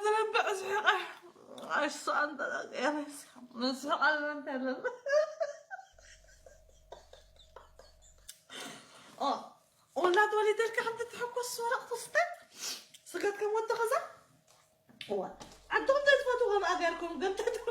ዝነብዕ ዝሕቐ ኣይስኣን ተጠቂረስ ንስሕቕ ኣለና እንታይ ኣለና። ወላድ ወሊደልካ ከምቲ ትሕኮስ ወረቕ ትስተ ስጋት ከም ወዲ ኸዛ እዋ ዓድኹም ተትፈቱ ከም ኣገርኩም ግን ተትፈ